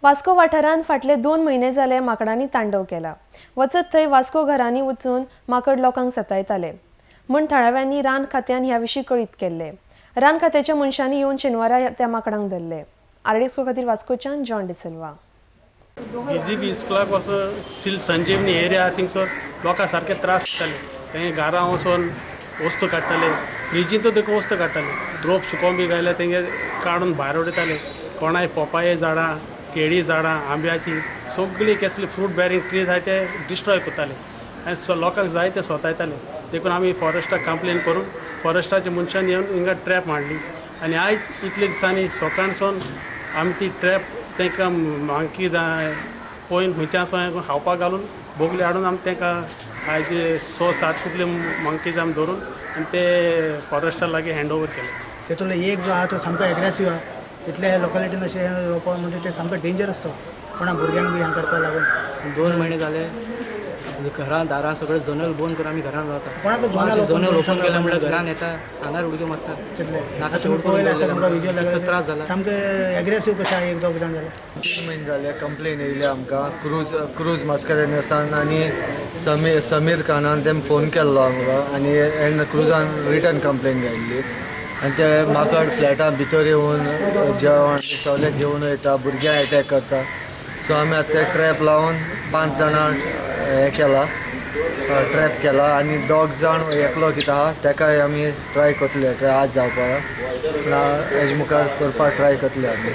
वास्को वाठारांत फाटले 2 म्हयने जाले माकडांनी तांडव केला. वचत थंय वास्को घरांनी वचून माकड लोकांक सतायताले म्हूण थळाव्यांनी रान खात्यान ह्या विशीं कळीत केल्ले. रान खात्याच्या मनशांनी येवन शेनवारा त्या माकडांक धरले. आरडीएक्सको खातीर वास्कोच्यान जॉन डिसिल्वा. जीजीबी स्कुलाक वचून सील संजीवनी एरिया थिंगसर लोकां सारके त्रास जाताले. थंय घरां वचून वस्तू काडटाले, फ्रिजींत देखून वस्तू काडटाले, रोप सुकोवन बी घायल्यार तेंगे काडून भायर उडयताले. कोणाय पोपाये झाडां, केळी झाडां, आंब्याची सगळीं कसली फ्रूट बेरींग ट्रीज आहाय ते डिस्ट्रॉय करताले आनी लोकांक जाय ते सोतायताले. देखून आमी फॉरेस्टाक कंप्लेन करून फॉरेस्टाच्या मनशान येवन हिंगा ट्रॅप मांडली आनी आयज इतले दिसांनी सकाळसून आमी ती ट्रॅप तांकां मांकी जाय पळोवन खंयच्या सोय खावपाक घालून बोगले हाडून आमी तांकां आयज 6-7 कितले मंकीज आमी धरून आनी ते फॉरेस्टा लागीं हँड ओवर केले. तेतूंतलो एक जो आहा तो सामको एग्रेसीव आहा. इतले ह्या लोकालिटीन अशें रोवपा म्हणजे ते सामको डेंजरस तो कोणा भुरग्यांक बी हें करपाक लागून. 2 म्हयने जाले घरां दारां सगळें जनल बंद करून आमी घरान रावता. कोणाक जनल ओपन केलें म्हणल्यार घरान येता, आंगार उडक्यो मारता. तुमी पळयलें आसा, तुमकां विज्युअल लागला, त्रास जाला, सामकें एग्रेसीव कशें एक दोग जाण जाले. 3 म्हयने जाले कंप्लेन येयली आमकां क्रूज मास्करेन्हसान आनी समीर खानान तेम फोन केल्लो आमकां आनी एन क्रुजान रिटर्न कंप्लेन घायल्ली. आनी ते माकड फ्लॅटा भितर येवन जेवण सगळें घेवन वयता, भुरग्यांक एटॅक करता. सो आमी आतां ते ट्रॅप लावन 5 जाणां हें केला, ट्रॅप केला आनी 2 जाण एकलो कितें आहा तेकाय आमी ट्राय करतले, आज जावपाक पूण हेजे मुखार करपाक ट्राय करतले आमी.